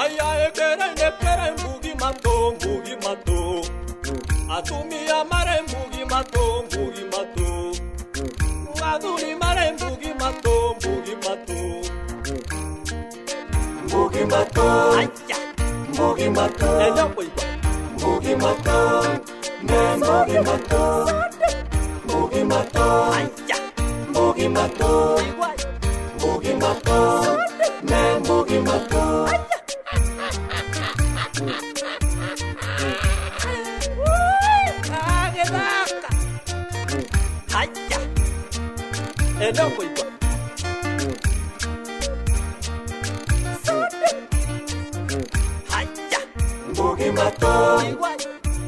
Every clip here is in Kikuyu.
Aya ekere nekere mbugi mato mbugi mato. Atumia mare mbugi mato mbugi mato. Athuri mare mbugi mato mbugi mato. Mbugi mato. Aya. Mbugi mato. Enya kuigua. Mbugi mato. Ne mbugi mato. Mbugi mato. Aya. Mbugi mato. Igua. Mbugi mato. Ne mbugi mato. Agĩthaka. Aya. Enda kũigua. Aya. Mbugi mato. Igua.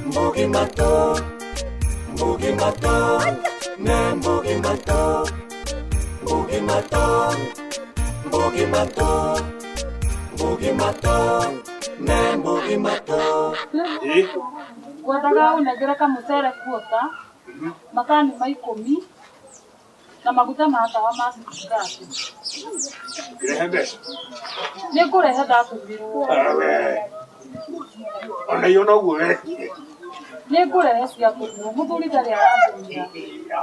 Mbugi mato. Mbugi mato. Ne mbugi mato. Mbugi mato. Mbugi mato. Mbugi mato. Ne mbugi mato. Ngwendaga ũnengere kamũcere kuota, makani ma 10 na maguta ma tawa ma ciringi. Ngirehe mbeca. Nĩ ngũrehe ndatũmĩrwo. Awe. Ona iyo noguo wekire. Nĩ ngũrehe ciatũmĩrwo, mũthuri ndarĩ aratũmĩra.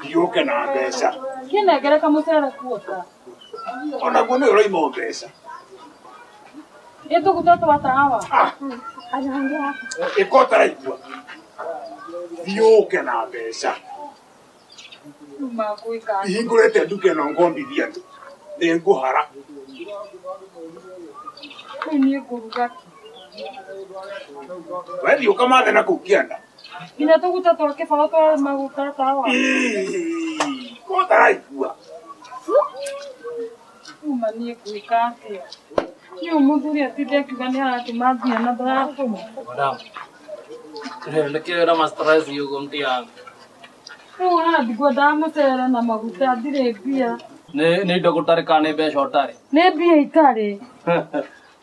Thiũke na mbeca. Kĩnengere kamũcere kuota. Onaguo nĩ ũraima o mbeca. Ĩ tũguta twa tawa. Ĩka ũtaraigua. Thiũke na mbeca. Rĩu mangwĩka atĩa? Hingũrĩte nduka ĩno ngombithia andũ. Nĩ ngũhara. Rĩu niĩ ngũruga kĩ? We thiĩ ũkamathe na kũu kĩanda. Nginya tũguta twa kĩbaũ twa maguta tawa. Ko ũtaraigua. Rĩu ma niĩ ngwĩka atĩa? Niĩ ũyũ mũthuri atinde akiuga nĩ aratũma mbia na ndaratũma. Madam. Nĩkĩo wĩna ma stress ũguo mti yangu. Rĩu haha ngwendaga mũcere na maguta ndirĩ mbia. Nĩ indo gũtarĩ kana nĩ mbeca ũtarĩ? Nĩ mbia itarĩ.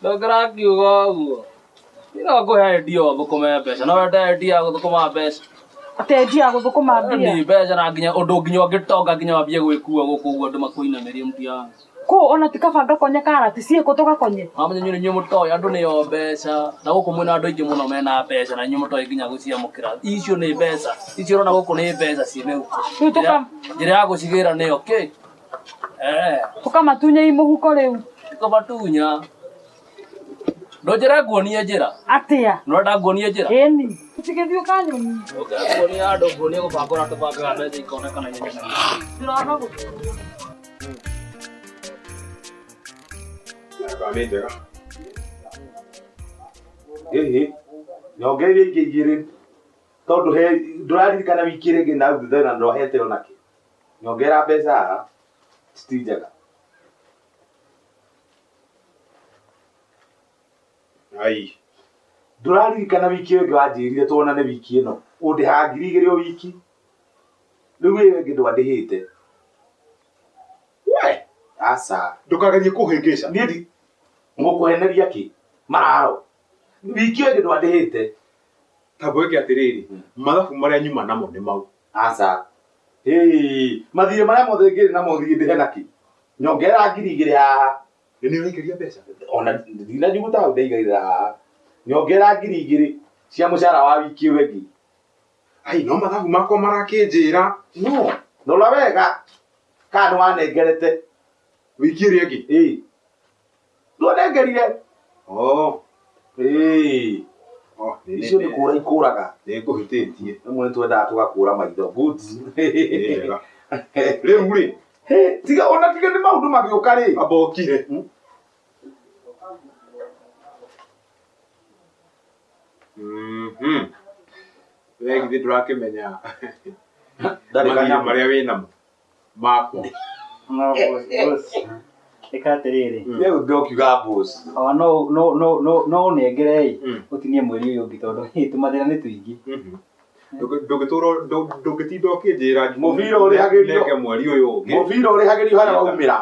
Ndũngĩrakiuga ũguo. Niĩ no ngũhe idea ũthũkũme mbeca. No wende idea ya gũthũkũma mbeca? Atĩ idea ya gũthũkũma mbia? Ni mbeca na nginya ũndũ nginya ũngĩtonga nginya wambie gwĩkua gũkũ ũguo andũ makũinamĩrie mti yangu. Kũ ona ti kaba ngakonye karati ciĩkũ tũgakonye? Wamenya inyuĩ nĩ inyuĩ mũtoĩ andũ nĩo mbeca na gũkũ mwĩna andũ aingĩ mũno mena mbeca na inyuĩ mũtoĩ nginya gũciamũkĩra. Icio nĩ mbeca. Icio ũrona gũkũ nĩ mbeca ciĩ mĩhuko. Rĩu tũka Njĩra ya gũcigĩra nĩyo kĩ? Eh, tũkamatunya i mũhuko rĩu. tũkamatunya. Ndũnjĩre nguonie njĩra. Atĩa? Nĩũrenda nguonie njĩra? Ĩni. Cigĩthiĩ ũkanyoni. Ũkĩra nguonie andũ nguonie gũbanga ũrĩa tũbangaga mbeca ikonekana ihenya. Ndĩrona gũtunya. Kana nĩ njega. Ĩhĩ, nyonge iria ingĩ igĩrĩ tondũ he ndũraririkana wiki ĩrĩa ĩngĩ na thutha na ndwahete onakĩ. Nyongera mbeca haha ti njega. Ai. Ndũraririkana wiki ĩyo ĩngĩ wanjĩrire tuonane wiki ĩno ũndĩhaga 2000 o wiki. Rĩu ĩyo ĩngĩ ndwandĩhĩte. We. Aca. Ndũkagerie kũhĩngĩca. Niĩ ndi ngũkũheneria kĩ? Mararo. Wiki ĩyo ĩngĩ ndwandĩhĩte. Ta ngwĩke atĩrĩrĩ, mathabu marĩa nyuma namo nĩ mau. Aca. Hĩĩ, mathirĩ marĩa mothe ngĩrĩ namo thiĩ ndĩhe nakĩ? Nyongera 2000 haha. Nĩ nĩ ũraikĩria mbeca? Ona ndinanjuguta hau ndaigaĩrĩra haha. Nyongera 2000 cia mũcara wa wiki ĩyo ĩngĩ. Ai, no mathabu makwa marakĩnjĩra. No, rora wega kana nĩ wanengerete. Wiki ĩrĩa ĩngĩ? Ĩĩ. Ndwanengerire. Oh. Ĩĩ. Oh, Icio nĩ kũra ikũraga. Nĩ ngũhĩtĩtie. Rĩmwe nĩ twendaga tũgakũra maitho. Good. Nĩ njega. Rĩu rĩ. Hĩ, tiga ona tiga nĩ maũndũ magĩũka rĩ. Amba ũkire. Mhm. We githĩ ndũrakĩmenya Ndarĩ mathirĩ kanyamũ. marĩa wĩ namo makwa. No, boss, boss. Ĩka atĩrĩrĩ. Rĩu ndũkiuga boss. Awa no no no no no ũnengere ĩ Mm. ũtinie mweri ũyũ ũngĩ tondũ hĩ tũmathĩna nĩ tũingĩ. Mhm. Ndũngĩtũra ndũngĩtinda ũkĩnjĩra Mũbira ũrĩhagĩrio. nenge mweri ũyũ ũngĩ. Mũbira ũrĩhagĩrio harĩa waumĩra.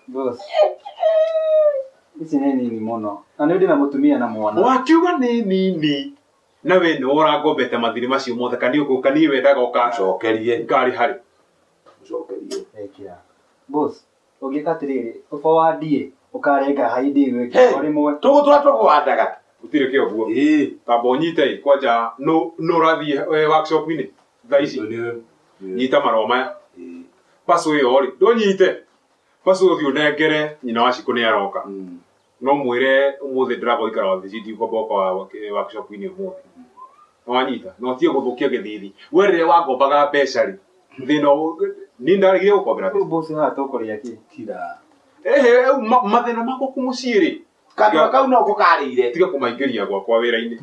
Boss. Ici nĩ nini mũno. Na nĩ ndĩ na mũtumia na mwana. Wakiuga nĩ nini na we nĩ ũrangombete mathirĩ macio mothe kana ũkũ kana niĩ wendaga ũka Cokerie. ngarĩ harĩ. Cokerie. Ekĩra. Boss. Ũngĩka atĩrĩrĩ, ũbowandie, ũkarenga hĩndĩ ĩyo ĩngĩ o rĩmwe. Tũgũtũra tũkũhandaga. Gũtirĩ kĩoguo. Tamba ũnyite ĩ kwanja nũ nũ ũrathiĩ workshop-inĩ thaa ici. Nyita marũa maya. Paco ĩyo rĩ, ndũnyite. Paco ũthiĩ ũnengere nyina wa Shiko nĩ aroka. No mwĩre ũmũthĩ ndĩramba gũikara wabici ndigũkomba gũka workshop-inĩ ũmũthĩ. Nĩwanyita? Na ũtige gũthũkia gĩthithi. We rĩrĩa wangombaga mbeca rĩ, thĩna niĩ ndaregire gũkombera mbeca. Rĩu boss haha tũkũrĩa kĩ? Kira. Ehe, rĩu mathĩna makwa kũ mũciĩ rĩ. Kanua kau noko karĩire. Tiga kũmaingĩria gwakwa wĩra-inĩ.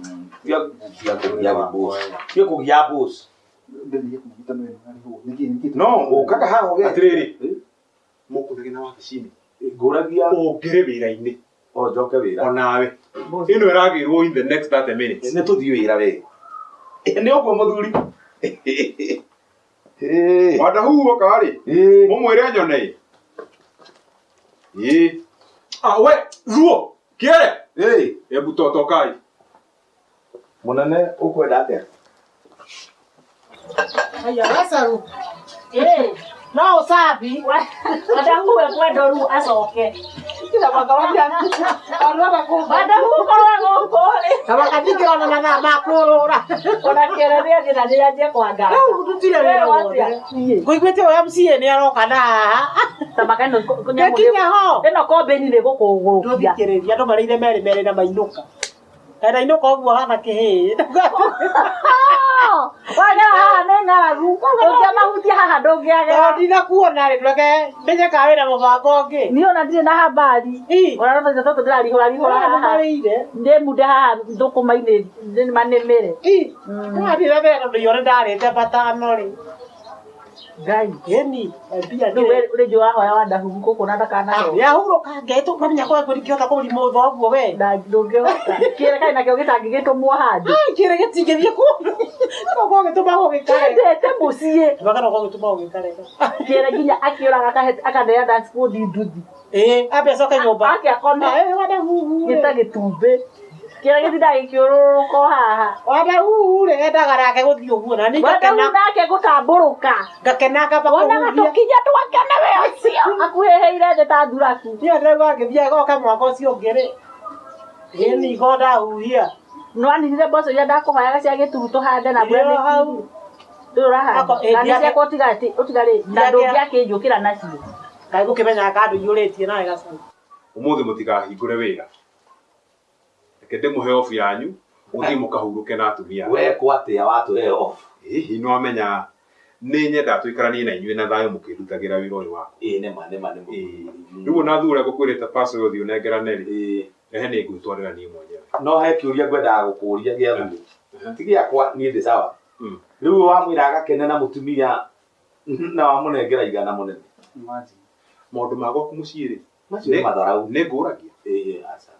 Tiga tiga kũgia boss. Tiga kũgia boss. No, ũkaga haha ũge. Atĩrĩrĩ, mũkũnegena wabici-inĩ. Ngũragia. Ũngĩrĩ wĩra-inĩ. O njoke wĩra. Onawe. Ĩno ĩragĩrwo in the next 30 minutes. Nĩ tũthiĩ wĩra we. Nĩ ũguo mũthuri. Wadahu oka rĩ. Mũmwĩre nyone. Ĩ. Ah we, ruo. Kĩere. Ĩ. Ebu totokai. Mũnene ũkwenda atĩa? Haya gacaru. No ũcabi. Wadahu ekwenda rĩu acoke. Wadahu korwo gũkũ rĩ. Na makathingĩra ona mathaa ma kũrũra. Ona kĩere nĩathiĩ na nĩanjie kwanganga. Rĩu ndutire wĩra wothe. Ngũiguĩte ũyũ MCA nĩ aroka na haha. Tamaka ĩno Nginya ho. Ĩno kombĩni nĩ gũkũgũrũkia. Ndũthikĩrĩria andũ marĩire merĩ merĩ na mainũka. Kana inũka ũguo hana kĩhĩĩ. Wagera haha nĩ ng'aragu. Ũngĩamahutia haha ndũngĩagera. Tondũ ndinakuona rĩ, ndũreke menye kana wĩna mũbango ũngĩ. Niĩ ona ndirĩ na habari. Ona no tũtũ ndĩrarihũra rihũra Andũ haha. marĩire. Ndĩmunde haha thũkũma-inĩ manĩmĩre. Ndathiĩ na mbere tondũ irio nĩndarĩte matano rĩ. Ngai. Ĩni, mbia Rĩu we rĩngĩ ũrahoya wadahu gũkũ na ndakanahoe. Nĩahurũka ngetũ mamenya kwa ngĩhota kũrimũtha ũguo we. Ndũngĩhota. Kĩrĩ kaĩ nakĩo gĩtangĩgĩtũmwo handũ. Kĩrĩ gĩtingĩthiĩ kũndũ. No gĩtũmagwo gĩkarega. Kĩendete mũciĩ. Ndũgaga no gĩtũmagwo gĩkarega. Kĩrĩ nginya akĩũraga akanea dashboard nduthi. Ĩĩ, ambe acoke nyũmba. Ake akome. Ĩĩ, wadahu. Gĩta gĩtumbĩ. Kĩrĩ gĩtindaga gĩkĩũrũrũka o haha. Wadahu rĩ, endaga nake gũthiĩ ũguo na niĩ Wadahu ngakena. nake gũtambũrũka. Ngakena ngamba Wonaga kũhuhia. tũkinya twakene we ũcio. Akuhĩhĩire thĩ ta thuraku. Niĩ ndĩraigua ngĩthiĩ goka mwaka ũcio ũngĩ rĩ. Ĩni ko ndahuhia. Nĩwaninire mboco iria ndakũhoyaga cia gĩturu tũhande na mbura Irio nĩ hau. Rĩu ũrahanda. Ako- ĩ, Na nĩ ndiake- ciakwa ũtigarĩ na Ndiake- ndũngĩakĩnjũkĩra nacio. Kaĩ gũkĩmenyaga kandũ iyũrĩtie nawe gacaũ. Ũmũthĩ mũtikahingũre wĩra. Reke ndĩmũhe off yanyu, mũthiĩ mũkahurũke na atumia. Wekwo atĩa watũhe off? Hihi nĩwamenya nĩ nyendaga tũikaranie na inyuĩ na thayũ mũkĩndutagĩra wĩra ũyũ wakwa. Ĩĩ nĩma nĩma nĩma. Rĩu ona thura ngũkwĩrĩte paco ũyũ ũthiĩ ũnengerane rĩ, rehe nĩ ngwĩtwarĩra niĩ mwenyewe. No he kĩũria ngwendaga gũkũria gĩa thuri. Ti gĩakwa niĩ ndĩ sawa. Rĩu wamwĩra agakene na mũtumia na wamũnengera igana mũnene. Maũndũ ma gwaku mũciĩ rĩ, Macio nĩ matharau. Nĩ ngũragia. Ĩĩ aca.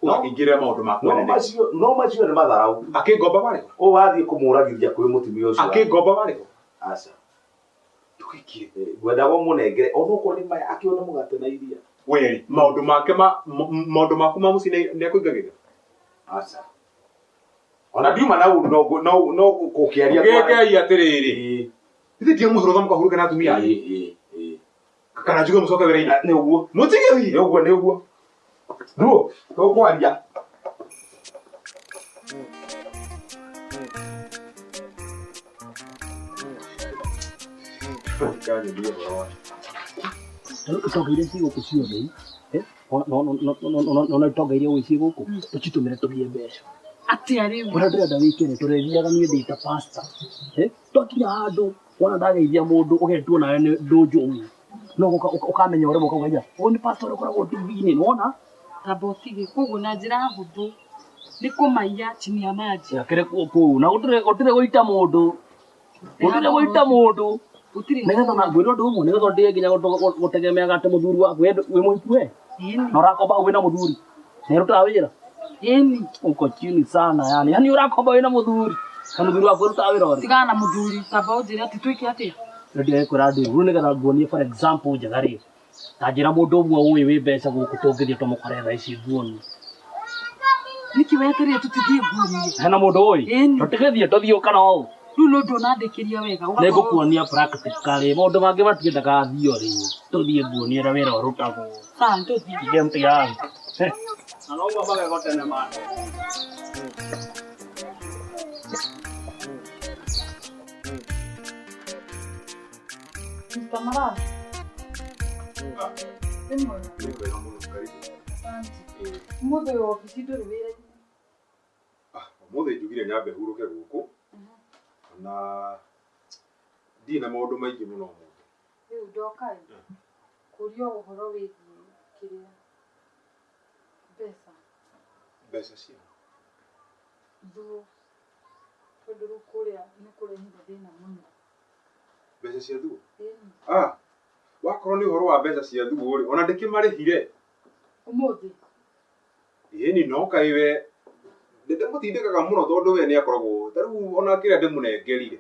Ũgakĩingĩrĩra maũndũ makwa No nene. macio no macio nĩ matharau. Akĩngomba warĩ ho. Ũũ wathiĩ kũmũragithia kwĩ mũtumia ũcio. Akĩngomba warĩ ho. Aca. Ngwendaga ũmũnengere onokorwo nĩ maya akĩone mũgate na iria. We rĩ, maũndũ make ma maũndũ maku ma mũciĩ nĩ akũingagĩrĩra? Aca. Ona ndiuma na ũru no no no gũkĩaria. Gĩkei atĩrĩrĩ. Ithe ndiamũhe rũtha mũkahurũke na atumia anyu. Kana njuge mũcoke wĩra-inĩ. Nĩ ũguo. Mũtigĩthiĩ. Nĩ ũguo nĩ ũguo. Ruo, tũkwaria. Itonga iria ciĩ gũkũ ciothe nona itonga iria ũĩ ciĩ gũkũ tũcitũmĩre tũgĩe mbeca. Atĩa rĩu? Ũrĩa ndĩrenda wĩke rĩ, tũrĩthiaga niĩ ndĩ ta pastor. Twakinya handũ wona ndageithia mũndũ ũgetwo nawe nĩ ndũnjũĩ no ũkamenya ũrĩa ũkauga ũyũ nĩ pastor ũrĩa ũkoragwo TV-inĩ nĩwona? Tamba ũtige koguo na njĩra hũthũ nĩ kũmaiya chini ya maji. Akĩrĩ kũu na gũtirĩ gũita mũndũ. Gũtirĩ gũita mũndũ. Nĩgetha na ngwĩra ũndũ ũmwe nĩgetha ũndĩe nginya gũtegemeaga atĩ mũthuri waku wĩ mũhiku we na ũrakomba hau wĩna mũthuri na ĩrutaga wĩra. Ĩni. Uko chini sana yani. Yani ũrakomba wĩna mũthuri na mũthuri waku ĩrutaga wĩra ũrĩkũ? Tigana na mũthuri tamba ũnjĩre atĩ twĩke atĩa? Ndio kwĩra andũ rĩu nĩgetha nguonie for example njega rĩ ta njĩra mũndũ ũmwe ũĩ wĩ mbeca gũkũ tũngĩthiĩ tũmũkore thaa ici nguonie. Nĩkĩ weterere tũtithiĩ nguonie? Hena mũndũ ũĩ? Tũtigĩthiĩ tũthiĩ kana ũũ. Rĩu no ndũnandĩkĩria wega. Nĩ Ũgakorwo ngũkuonia practically maũndũ mangĩ matiendaga theory. Tũthiĩ nguonie ũrĩa wĩra ũrutagwo. Sawa, nĩtũthiĩ. Ige mtihani. Na no magego tene mande. Mr. Marara. Nĩ mwega. Nĩ wega mũno, karibu. Asante. Ĩĩ. Ũmũthĩ wĩ obici ndũrĩ wĩra-inĩ. Ah, ũmũthĩ njugire nyambe hurũke gũkũ na ndirĩ na maũndũ maingĩ mũno ũmũthĩ. Rĩu ndoka ĩ, kũria ũhoro wĩgiĩ kĩrĩa mbeca Mbeca cia thuo tondũ rĩu kũrĩa nĩ kũrehire thĩna mũno. Mbeca cia thuo? Ĩni. Ah, wakorwo nĩ ũhoro wa mbeca cia thuo rĩ, ona ndĩkĩmarĩhire. Ũmũthĩ? Ĩni no kaĩ we ndĩmũtindĩkaga mũno tondũ we nĩ akoragwo ta rĩu ona kĩrĩa ndĩmũnengerire.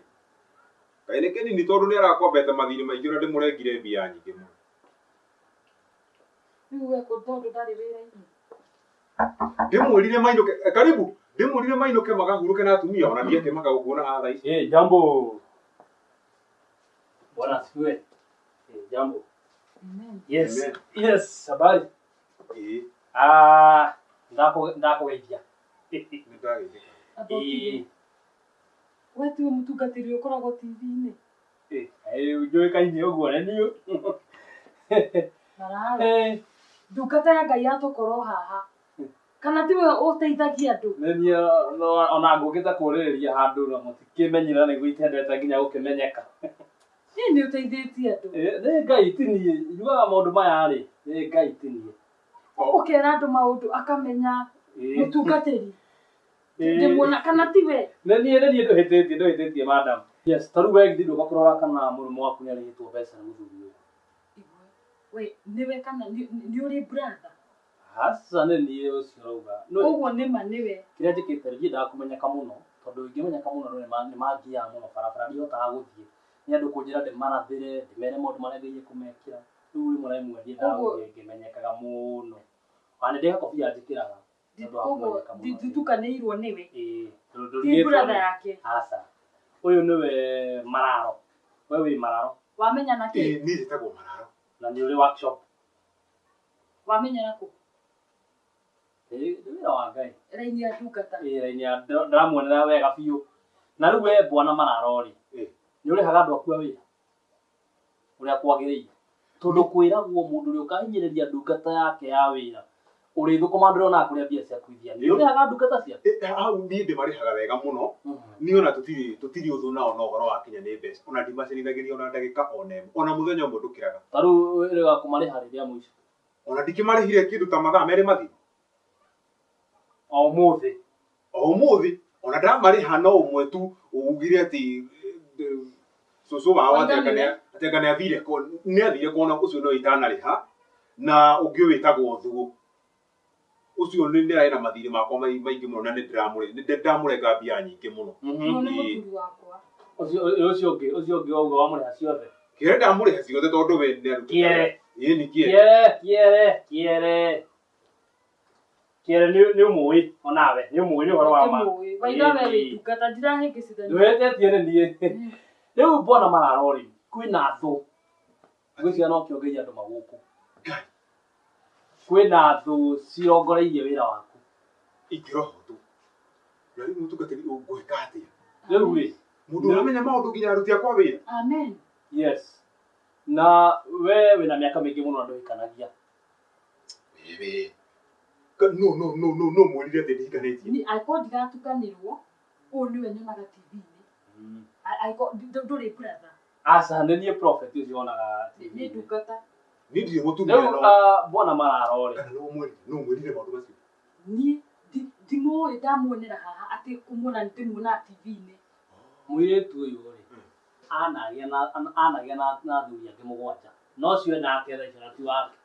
Kaĩ nĩ kĩnini tondũ nĩ arakwambete mathirĩ maingĩ ona ndĩmũrengire mbia nyingĩ mũno. Rĩu we tondũ ndarĩ wĩra-inĩ. Ndĩmwĩrire mainũke, karibu, ndĩmwĩrire mainũke makahurũke na atumia ona ndiakĩmaka gũkuona haha thaa ici. Eh, jambo. Bwana asifiwe. Eh, jambo. Amen. Yes. Amen. Yes, habari. Ĩĩ, Ah, ndako ndakugeithia. nĩ ndageithĩka. Amba ũtige. We tiwe mũtungatĩri ũkoragwo TV-inĩ. Eh, eh, njũĩkaine ũguo nĩ niĩ. Marara. Eh, Ndungata ya Ngai yatũkorwo haha. Kana tiwe ũteithagia andũ. nĩ niĩ ona ngũkĩte kũrĩrĩria handũ na mũtikĩmenyera nĩguo itendete nginya gũkĩmenyeka. Niĩ nĩ ũteithĩtie andũ. Eh, nĩ Ngai ti niĩ. Njugaga maũndũ maya rĩ, nĩ Ngai ti niĩ. Ũkera andũ maũndũ akamenya Eh. mũtungatĩri. Eh. Ndĩmuona kana tiwe. Nĩ niĩ nĩ niĩ ndũhĩtĩtie ndũhĩtĩtie madam. Yes, ta rĩu we githĩ ndũka kũrora kana mũrũme waku nĩ arĩhĩtwo mbeca nĩ mũthuri ũyũ. Igwe. We nĩwe kana nĩ ũrĩ brother. Aca nĩ niĩ ũcio ũrauga. No Ũguo nĩma nĩwe. kĩrĩa njĩkĩte rĩ, ndiendaga kũmenyeka mũno tondũ ingĩmenyeka mũno andũ nĩ mangiaga mũno barabara ndihotaga gũthiĩ. Nĩ andũ kũnjĩra ndĩmarathĩre, ndĩmere maũndũ marĩa ngerie kũmekĩra. Rĩu rĩmwe na rĩmwe ndiendaga Ũguo- gũthiĩ ngĩmenyekaga mũno. Ona nĩ ndĩ gakobia njĩkĩraga nĩ ũndũ wa Ũguo kũmenyeka mũno. nditukanĩirwo nĩwe. Ĩĩ, tondũ Ti ndũrigĩtwo brother nĩ- yake. Aca. Ũyũ nĩwe Mararo. We wĩ Mararo Wamenya na kĩ? Ĩĩ, niĩ njĩtagwo Mararo. na nĩ ũrĩ workshop. Wamenya na kũ? Ĩĩ, nĩ wĩra wa Ngai. Raini ya ndungata. Ĩĩ, raini ya ndĩramuonera wega biũ. Na rĩu we bwana Mararo rĩ, Ĩĩ. nĩ ũrĩhaga andũ aku a wĩra ũrĩa kwagĩrĩire? Tondũ kwĩragwo mũndũ ũrĩa ũkahinyĩrĩria ndungata yake ya wĩra ũrĩthũkũma ndũrĩonaga kũrĩa mbia ciaku ithiaga. Nĩ ũrĩhaga ndungata ciaku? Ĩ, hau niĩ ndĩmarĩhaga wega mũno. Niĩ ona tũtirĩ ũthũ nao na ũhoro wa kinya nĩ mbeca. Ona ndimacerithagĩria ona ndagĩka ona ĩmwe. Ona mũthenya ũmwe ndũkĩraga. Ta rĩu wĩrĩga kũmarĩha rĩrĩa mũico. Ona ndikĩmarĩhire kĩndũ ta mathaa merĩ mathiru. O ũmũthĩ. O ũmũthĩ ona ndamarĩha no ũmwe tu ugire atĩ cũcũ wao Waiga atĩ anga nĩ athire nĩ athire kuona ũcio no itanarĩha na ũngĩ wĩtagwo Thuo. Ũcio nĩ arĩ na mathirĩ makwa maingĩ mũno na nĩ ndĩramũrenga mbia nyingĩ mũno. Ũyũ nĩ Ĩĩ. mũthuri wakwa. Ũcio ũcio ũngĩ ũcio ũngĩ wauga wamũrĩha ciothe. Kĩere ndamũrĩha ciothe tondũ we nĩ arutĩte. Kĩere. Ĩĩ nĩ kĩere. Kĩere, kĩere, kĩere. Kĩere nĩ ũmũĩ onawe, nĩ ũmũĩ nĩ ũhoro wa ma. Ndĩmũĩ. Waiga we wĩ ndungata ndirahĩngĩcithania. Ndũhĩtĩtie nĩ niĩ. Rĩu bwana Mararo rĩ, kwĩna thũ. Ngwĩciria no kĩongeria andũ magũkũ. Ngai. Kwĩna thũ cirongoreirie wĩra waku. Ingĩroho tu. Na rĩu mũtungatĩri ũngwĩka atĩa? Rĩu rĩ, Mũndũ ũramenya maũndũ nginya aruti akwa wĩra. Amen. yes. Na we wĩna mĩaka mĩingĩ mũno na ndũhikanagia. Wewe. No no no no no mwĩrire atĩ ndihikanĩtie. Ni angĩkorwo ndiratukanĩrwo, ũyũ nĩwe nyonaga TV-inĩ. Angĩkorwo ndũrĩ brother. Aca nĩ niĩ prophet ũcio wonaga Nĩ TV-inĩ. ndungata. Niĩ ndirĩ mũtumia Rĩu no. bwana Mararo rĩ, Kana no mwĩrire no mwĩrire maũndũ macio. Niĩ ndimũĩ ndamuonera haha atĩ kũmuona ndĩmuonaga TV-inĩ. Mũirĩtu ũyũ rĩ, anagĩa na anagĩa na athuri angĩ mũgwanja. No ũcio enake thaa icio na ti wake.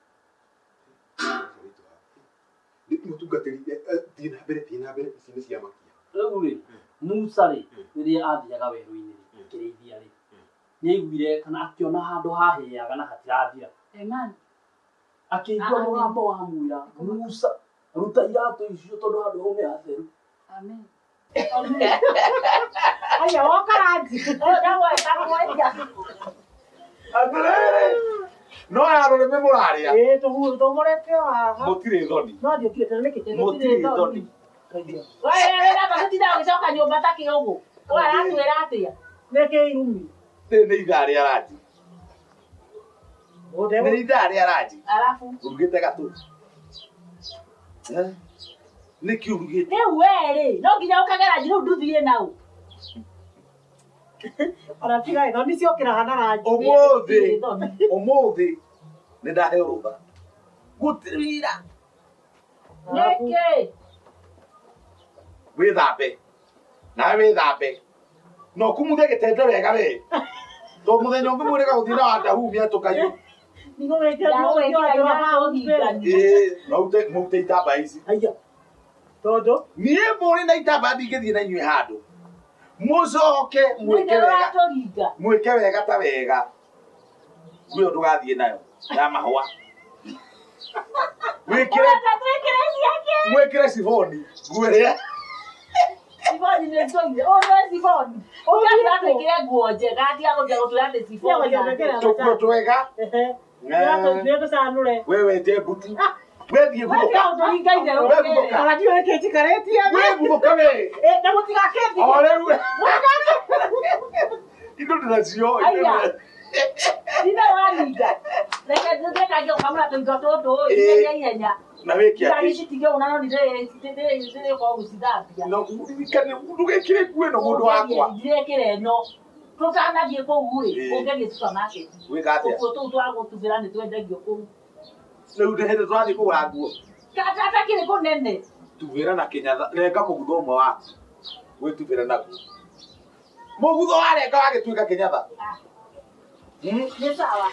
Mũtungatĩri thiĩ na mbere thiĩ na mbere ici nĩ ciamakia. Rĩu rĩ, Musa rĩ, rĩrĩa athiaga werũ-inĩ rĩ, akĩrĩithia rĩ, nĩ aiguire kana akĩona handũ hahĩaga na hatirathira. Amen. Akĩigua Amen. mũgambo wamwĩra, Musa, ruta iratũ icio tondũ handũ hau nĩ hatheru. Amen. Aya woka ranji. Ũyũ ndagweta Atĩrĩrĩ, no ya rũrĩmĩ mũrarĩa. Ĩĩ tũhuru tũmũrete o haha. Mũtirĩ thoni. No ndiũkire tene nĩkĩ? Mũtirĩ thoni. Wee gũcoka nyũmba ta kĩũgũ. Ũyũ aratwĩra atĩa? Nĩkĩ irumi? Rĩrĩ nĩ ithaa rĩa ranji. Nĩ ithaa rĩa ranji. Arabu. Ũrugĩte gatũ. Eh? Nĩkĩ ũrugĩte? Rĩu wee rĩ, no nginya ũkagera rĩu nduthiĩ nau. Ona tiga thoni ciokĩra hana ranji. Ũmũthĩ, ũmũthĩ nĩ ndaheo rũtha. Gũtirĩ wĩra. Nĩkĩ? Wĩthambe. Nawe wĩthambe. Na ũkumuthe gĩtende wega we. Tondũ mũthenya ũngĩ mwĩrĩga gũthiĩ na wandahumia tũkaiyu. Ĩĩ, no ute mũrute itambaya ici. Tondũ? Niĩ mũrĩ na itambaya ndingĩthiĩ na inyuĩ handũ. Mũcoke mwĩke wega. Mwĩke wega ta wega. Nguo ĩyo ndũgathiĩ nayo ya mahũa. Wĩkĩre mwĩkĩre ciboni nguo ĩrĩa Ciboni nĩ tũire. Ũyũ nĩ ciboni. Ũngĩatwĩra twĩkĩre nguo njega tiga gũthiĩ gũtwĩra atĩ ciboni. tũkuo twega. Tũcanũre. We wenje mbuti. We thiĩ guthũka. We guthũka. Ona ndiũĩ kĩ njikarĩtie. We guthũka we. Na mũtigakĩndige. O rĩu. Indo ndĩnacio. Aya. Thitha waringa. Reke reke ngĩũkamũra tũindo tũtũ ihenya ihenya. Na wĩke atĩ. Ndagĩcitige ũna no ndĩrĩkorwo gũcithambia. No ũririkane ndũgekĩre nguo ĩno mũndũ wakwa. Ndirekĩra ĩno. Tũtanathiĩ kũu rĩ, ũngĩthiĩ supermarket. Gwĩka atĩa? Tũkuo tũu twa gũtubĩra nĩ twendagio kũu. Rĩu ndĩhĩndĩ tũrathiĩ kũgũra nguo. Atakĩrĩ kũnene. Tubĩra na kĩnyatha renga mũgutho ũmwe waku. Wĩtubĩre naguo. Mũgutho warenga wagĩtuĩka kĩnyatha. Nĩ sawa.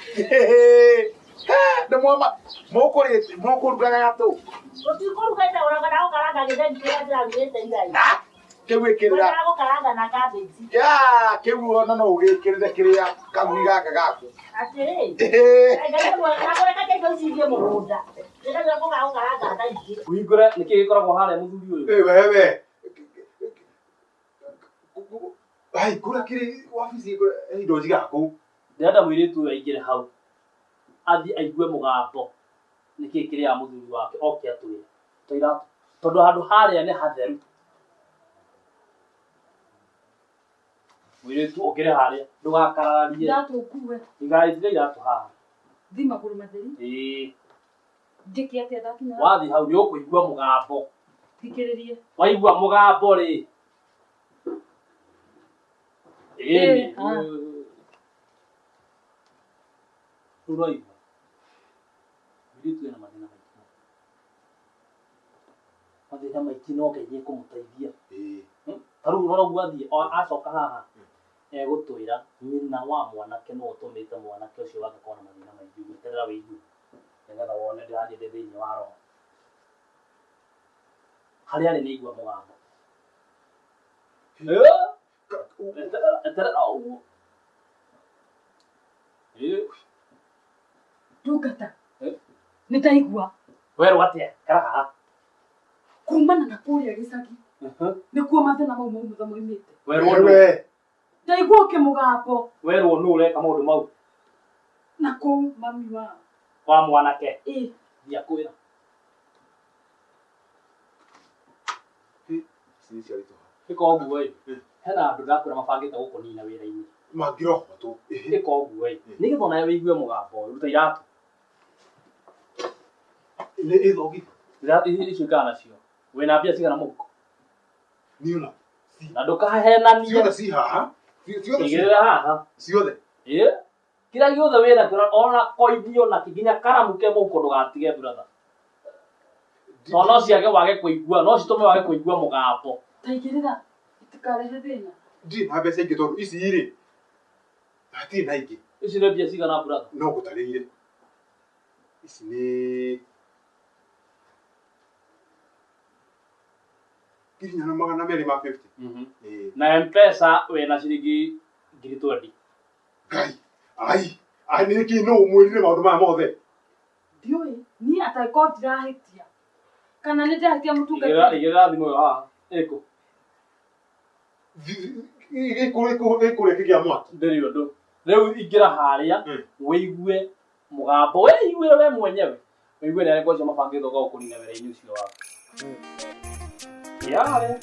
Nĩ mwama mũkũrĩte mũkũrugaga gatũ. Tũtikũruga itagũraga na gũkaranga gĩtheri kĩrĩa ndĩrarugĩte ira. Kĩu ĩkĩrĩra. Ngwendaga gũkaranga na cabbage. Ya kĩu ona no ũgĩkĩrĩre kĩrĩa kagui gaka gaku. Atĩrĩ. Ngai nĩ mwega na kũreka indo ici ithiĩ mũgũnda. Ndĩrenda gũkaranga thaa ingĩ. Ũhingũre nĩkĩ gĩkoragwo harĩa mũthuri ũyũ? Ĩ wewe. Ai kũrĩa kĩrĩ wabici kũrĩa indo njigaga kũu. Ndĩrenda mũirĩtu ũyũ aingĩre hau athiĩ aigue mũgambo nĩkĩ kĩrĩaga mũthuri wake oke atwĩre tũiratũ tondũ handũ harĩa nĩ hatheru. Mũirĩtu ũkĩre harĩa ndũgakarararie. Iratũ ũkue. Iga iratũ haha. Thiĩ magũrũ matheri. Ĩĩ. Njĩke atĩa ndakinya? Wathiĩ hau nĩ ũkũigua mũgambo. Thikĩrĩrie. Waigua mũgambo rĩ. Ĩĩ. Ũraigua. Mũirĩtu ena mathĩna maingĩ. Mathĩna maingĩ no Ngai nĩekũmũteithia. Ta rĩu ũrora ũguo athiĩ acoka haha egũtwĩra nyina wa mwanake nĩwe ũtũmĩte mwanake ũcio wake akorwo na mathĩna maingĩ ũguo. Eterera wĩigue nĩgetha wone ndĩrathiĩ ndĩ thĩinĩ wa roho. Harĩa arĩ nĩaigua mũgambo. Eterera ũguo. Ndungata. Nĩ ndaigua. Werwo atĩa? Ikara haha. Kumana na kũrĩa gĩcagi. Nĩkuo mathĩna mau maumĩte moimĩte. Werwo nũ? Ndaigua ũkĩmũgambo. Werwo nũ ũreka maũndũ mau? Na kũu mami wa. Wa mwanake. Ĩĩ. Thiĩ akwĩra. Ĩka ũguo ĩ. Hena andũ ndakwĩra mabangĩte gũkũnina wĩra-inĩ. Mangĩrohwo tũ. Ĩka ũguo ĩ. Nĩgetha onawe wĩigue mũgambo ũyũ, ruta iratũ. Nĩ ĩthogi. Iratũ icio ikara nacio. Wĩna mbia cigana mũhuko? Niĩ ona. Na ndũkahenanie. Ciothe ci haha. Ciothe ci Igĩrĩra haha. Ciothe. Ĩĩ. Kĩrĩa gĩothe wĩnakĩo ona koini ona kĩ nginya karamu ke mũhuko ndũgatige brother. Tondũ no ciage wage kũigua, no citũme wage kũigua mũgambo. Taigĩrĩra. Itikarehe thĩna. Ndirĩ na mbeca ingĩ tondũ ici rĩ hatirĩ na ingĩ. Ici nĩ mbia cigana brother? No ngũtarĩire. Ici nĩ 4,250. Na M-Pesa wĩna ciringi 20,000. Ngai. Ai, ai nĩ kĩ no ũmwĩrire maũndũ maya mothe? Ndiũĩ. Niĩ atangĩkorwo ndirahĩtia. Kana nĩ ndĩrahĩtia mũtungata. Igĩrĩra thimũ ĩyo haha. Ĩkũ? Gĩkũrĩa kĩgĩa mwaki. Ndĩrĩ ũndũ. Rĩu ingĩra harĩa wĩigue mũgambo wĩiguĩre we mwenyewe wĩigue nĩ arĩkũ acio mabangĩtwo ga gũkũnina wĩra-inĩ ũcio waku. Ingĩra harĩa.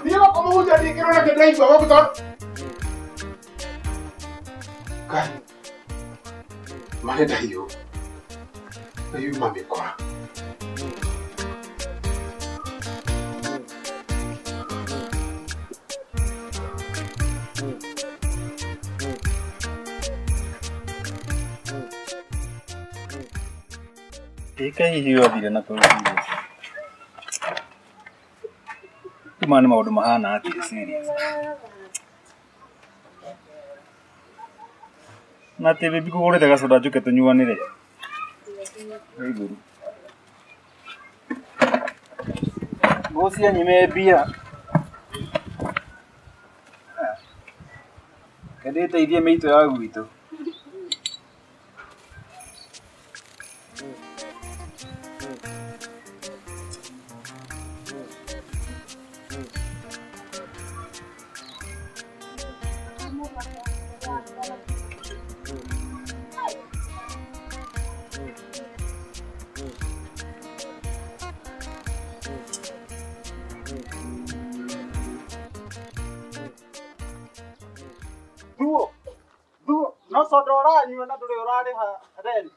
Niĩ gũkũmũhunjia ndingĩrwo nĩkĩ ndĩraigua gũkũ tondũ Ngai marenda hiũ na yuma mĩkora. Ĩka hihi wathire na kũu serious. Rĩu maya nĩ maũndũ mahana atĩa serious. Na atĩ baby kũgũrĩte gacoda njũke tũnyuanĩre. Igũrũ. Bosi anyime mbia. Reke ndĩteithie mĩitũ ya gwitũ. Thuo, thuo, no soda ũranyua na ndũrĩ ũrarĩha rent.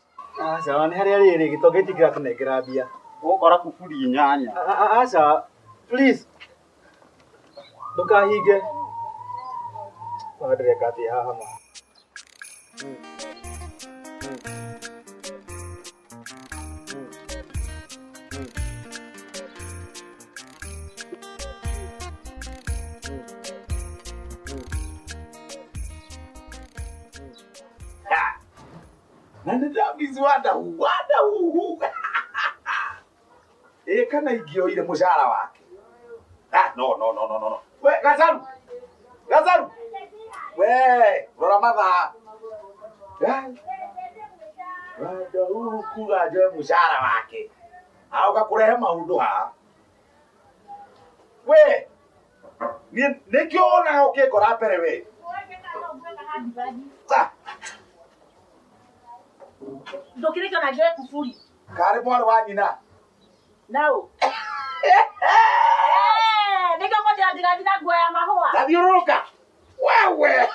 Aca, nĩ harĩa rĩrĩ gĩtonga gĩtingĩratũnengera mbia. Ũgũkora kuburi inyanya. Aca, please. Ndũkahinge. Ona ndĩreka atĩa haha ma. Na nĩ ndamici wadahu wadahuhu ĩ kana ingĩoire mũcara wake. Ah, no no no no no no. We Gacaru, Gacaru, we rora mathaa. Eh, wadahuhu kuga njoe mũcara wake aoka kũrehe maũndũ haha. We niĩ nĩkĩo wonaga ũkĩngora mbere we. Ah, Ndũkĩrĩkio na njoe kuburi. Karĩ mwarĩ wa nyina. Nau. Nĩkĩo ngũnjĩra ndigathiĩ na nguo ya mahũa. Tathiũrũrũka wewe.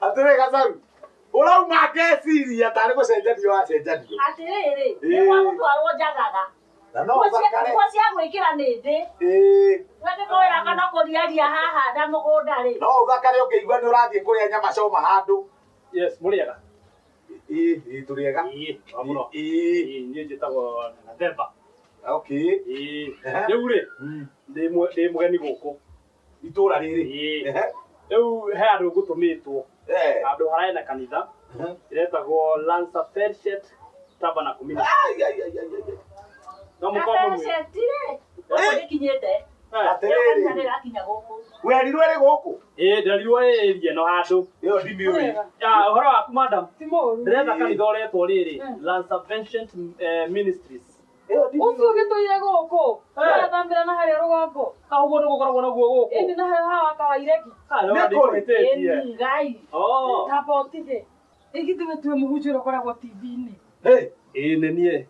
Atĩrĩ Gacaru, ũrauma ngeciria tarĩ gũcenjanio wacenjanio. Atĩrĩrĩ, nĩ gwa gũtwarwo njagaga. Na no Nguo cia- ũthakare. Nguo cia gwĩkĩra nĩ ndĩ. Ĩĩ, We nĩkũwĩra kana kũriaria haha na mũgũnda rĩ. no ũthakare ũngĩigua nĩ ũrathiĩ kũrĩa nyama coma handũ. Yes, mũrĩega. Ĩĩ, ĩĩ, tũrĩega. Ĩĩ, wa mũno. Ĩĩ. Niĩ njĩtagwo Gathemba. Okay. Ĩĩ. Rĩu rĩ, ndĩ mũgeni gũkũ. Itũũra rĩrĩ. Ĩĩ. Rĩu he handũ ngũtũmĩtwo. Handũ harĩa hena kanitha. Ĩretagwo Lancer Fellowship Tabernacle Ministry. No mũkorwo mũmwe. Gabeceti rĩ, gũkũ ndĩkinyĩte. Atĩrĩrĩ. Ĩyo kanitha nĩĩrakinya gũkũ. Werirwo ĩrĩ gũkũ? Ĩĩ, nderirwo ĩ area ĩno handũ. Ĩyo ndimĩũĩ. Ya, ũhoro waku madam? Ti mũũru. Ndĩretha kanitha ũretwo rĩrĩ, Lancer Fellowship Ministries. Ũcio ũgĩtũire gũkũ. Ũrathambĩra na harĩa rũgongo. Ũguo nĩ gũkoragwo naguo gũkũ. Ĩni na harĩa hawa kawaireki. Nĩ kũrĩ. Ĩni Ngai. Oh. Tamba ũtige. Ĩgithĩ we tuwe mũhunjia ũrĩa ũkoragwo TV-inĩ. Ĩĩ nĩ niĩ.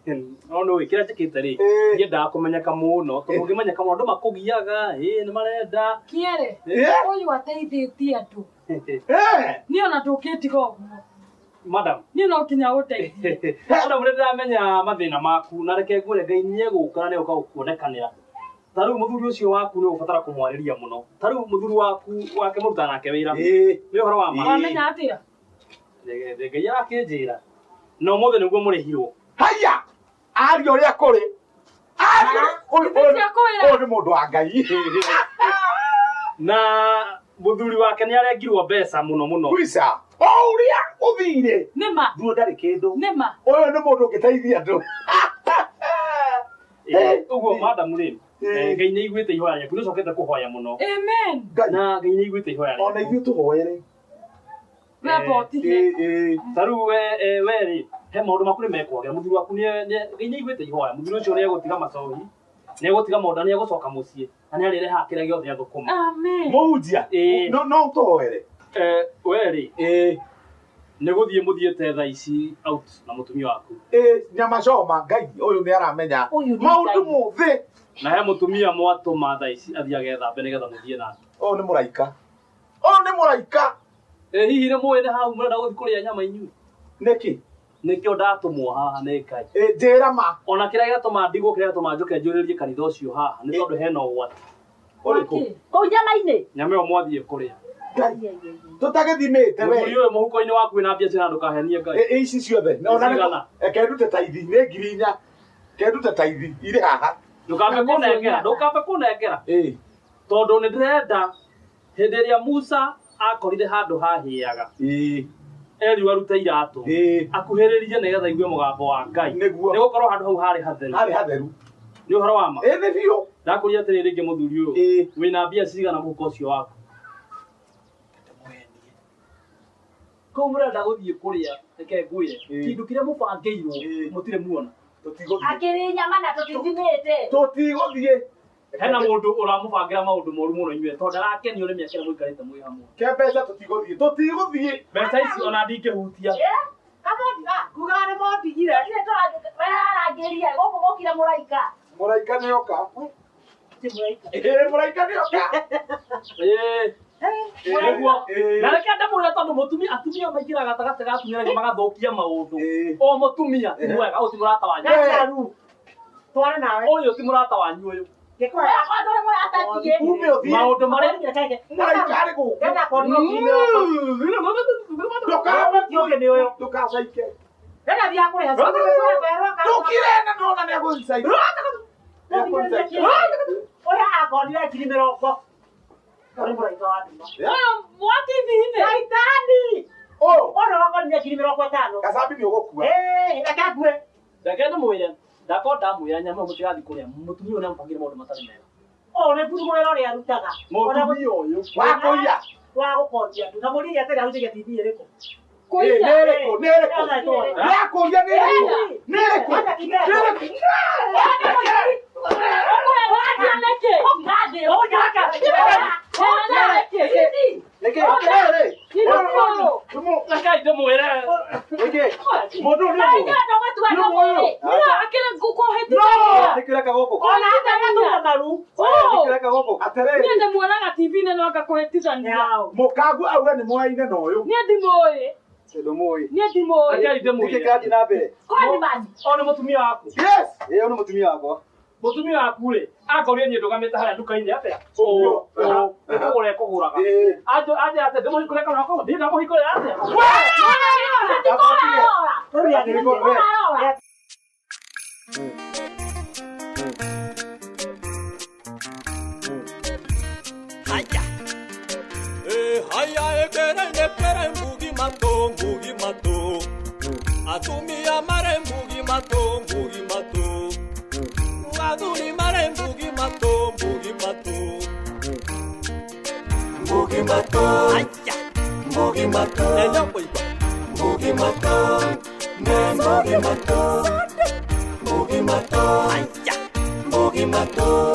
No nĩ kĩrĩa njĩkĩte rĩ, ndiendaga kũmenyeka mũno, tondũ ũngĩmenyeka mũno andũ makũgiaga, ĩĩ nĩ marenda. Kĩere. Eh. Ũyũ ateithĩtie andũ. Niĩ ona ndũngĩndiga ũguo. Madam. Niĩ no nginya ũndeithie. Madam nĩ ndĩramenya mathĩna maku na reke ngwĩre Ngai nĩ egũka na nĩ egũka gũkuonekanĩra. Ta rĩu mũthuri ũcio waku nĩ ũgũbatara kũmwarĩria mũno. Ta rĩu mũthuri waku wake mũrutaga nake wĩra. Nĩ ũhoro wa ma. Wamenya atĩa? Ngai arakĩnjĩra. Na ũmũthĩ nĩguo mũrĩhirwo. Haya, aria ũrĩa kũrĩ. Aria ũyũ ũyũ nĩ mũndũ wa Ngai. Na mũthuri wake nĩ arengirwo mbeca mũno mũno. Kuica. O ũrĩa ũthire. Nĩma. Thuo ndarĩ kĩndũ. Nĩma. Ũyũ nĩ mũndũ ũngĩteithia andũ. Ũguo madam rĩ, Ngai nĩ aiguĩte ihoya rĩaku, nĩ ũcokete kũhoya mũno. Amen. Na Ngai nĩ aiguĩte ihoya rĩaku. Ona ithuĩ tũhoere. We botige. Ta rĩu we rĩ, he maũndũ maku nĩ mekwagĩra. Mũthuri waku Ngai nĩ aiguĩte ihoya. Mũthuri ũcio nĩ egũtiga macohi, nĩ egũtiga maũndũ, nĩ egũcoka mũciĩ, na nĩ arĩrehaga kĩrĩa gĩothe athũkũma. Amen. Mũhunjia. No no ũtũhoere. We rĩ, nĩ gũthiĩ mũthiĩte thaa ici out na mũtumia waku. Nyama choma Ngai ũyũ nĩ aramenya Ũyũ nĩ maũndũ Ngai. mothe. Na he mũtumia mwatũma thaa ici athiĩ agethambe nĩgetha mũthiĩ nake. Ũyũ nĩ mũraika. Ũyũ nĩ mũraika. Hihi nĩ mũĩ nĩ hau mũrenda gũthiĩ kũrĩa nyama inyuĩ? Nĩkĩ? Nĩkĩo ndatũmwo haha nĩ Ngai. Njĩra ma. Ona kĩrĩa gĩatũma ndigwo, kĩrĩa gĩatũma njũke njũrĩrie kanitha ũcio haha nĩ tondũ hena ũgwati. Ũrĩkũ? Kũu nyama-inĩ. Nyama ĩyo mwathiĩ kũrĩa. Ngai. Tũtagĩthimĩte we. Mũthuri ũyũ mũhuko-inĩ waku wĩna mbia cigana ndũkahenie Ngai. Ici ciothe. Ona nĩ Cigana? Reke ndute taithi nĩ 4,000. Reke ndute taithi irĩ haha. Ndũkambe kũnengera, ndũkambe kũnengera. Tondũ nĩ ndĩrenda hĩndĩ ĩrĩa Musa akorire handũ hahĩaga. Erirwo arute iratũ. Akuhĩrĩrie nĩgetha aigue mũgambo wa Ngai. Nĩguo. Nĩ gũkorwo handũ hau harĩ hatheru. Harĩ hatheru. Nĩ ũhoro wa ma. Nĩ biũ. Ndakũria atĩrĩrĩ rĩngĩ mũthuri ũyũ. Wĩna mbia cigana mũhuko ũcio waku? Kũu mũrenda gũthiĩ kũrĩa, reke ngwĩre, kĩndũ kĩrĩa mũbangĩirwo mũtirĩ muona. Akĩrĩ nyama na tũtithimĩte. Tũtigũthiĩ. Hena mũndũ ũramũbangĩra maũndũ moru mũno inyuĩ tondũ ndarakenio nĩ mĩaka ĩrĩa mũikarĩte mwĩ hamwe. Ke mbeca tũtigũthiĩ. Tũtigũthiĩ. Mbeca ici ona ndingĩhutia. Kuga nĩ mondigire. Gũtirĩ we arangĩria gũkũ gũkire mũraika. Mũraika nĩ oka. Mũraika nĩ oka. Nĩguo. Na reke ndamwĩre tondũ mũtumia atumia maingĩraga gatagatĩ ga atumia rĩngĩ magathũkia maũndũ. O mũtumia ti mwega, ũyũ ti mũrata wanyu. Gacaru. Tware nawe. Ũyũ ti mũrata wanyu ũyũ. Ume ũthiĩ. Maũndũ marĩa Mũraika arĩ gũkũ. Ndũkacaike. Ndũkire na ndona nĩ egũcaika. Ũrĩa akonire 20,000. Ũrĩ mũraika wa nduma. Ũyũ wa TV-inĩ. Caitani. Ũyũ. Ũrĩa wakonire 50,000. Gacambi nĩ ũgũkua. Reke ngue. Reke ndĩmwĩre, ndakorwo ndamwĩra nyama ĩyo mũtigathiĩ kũrĩa, mũtumia ũyũ nĩamũbangĩire maũndũ matarĩ mega. Ũyũ nĩ mburugũrĩro ũrĩa arutaga. Mũtumia ũyũ. Wa kũiya. Wa gũkondia andũ. Na mũrire atĩrĩ ahunjagia TV ĩrĩkũ? Nĩ ĩrĩkũ? Nĩ ĩrĩkũ? Ndĩrakũria nĩ ĩrĩkũ? Nĩ ĩrĩkũ? Nĩ ĩrĩkũ? Reke ndĩmwĩre. Mũndũ ũyũ nĩ ũmwe. Nĩkĩreka gũkũ. Ona hata maru. Nĩkĩreka gũkũ. Atĩrĩrĩ. Niĩ ndĩmuonaga TV-inĩ no ngakũhĩtithania. Mũkangu auga nĩ mwaine na ũyũ. Niĩ ndimũĩ. Ndũmũĩ. Niĩ ndimũĩ. Reke ndĩmwĩre. Nĩkĩ kĩrathiĩ na mbere? Ũyũ nĩ mũtumia waku. Yes. Ũyũ nĩ mũtumia wakwa. Mũtumia waku rĩ, akorire niĩ ndũgamĩte harĩa nduka-inĩ atĩa? Ũguo. Nĩkũgũra ekũgũraga. Anjĩra atĩ ndĩmũhingũre kanua kau, ndiĩ ndamũhingũrĩra atĩa? Haya ekere nekere mbugi mato mbugi mato. Atumia mare mbugi mato mbugi mato. Athuri mare mbugi mato mbugi mato. Mbugi mato. Mbugi mato. Mbugi mato. Mbugi mato. Mbugi mato. Mbugi mato.